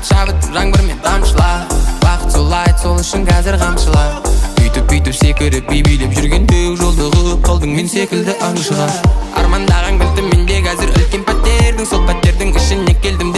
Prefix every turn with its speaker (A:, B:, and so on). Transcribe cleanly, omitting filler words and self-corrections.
A: Шап шап етіп жаңбырмен тамшылап. Бақыт солай, сол үшін қазір қамшыла. Үйтіп бүйтіп секіріп, би билеп жүргенде, жолығып қалдың мен секілді аңшыға. Армандаған кілтім менде қазір үлкен пәтердің. Сол пәтердің ішіне келдім.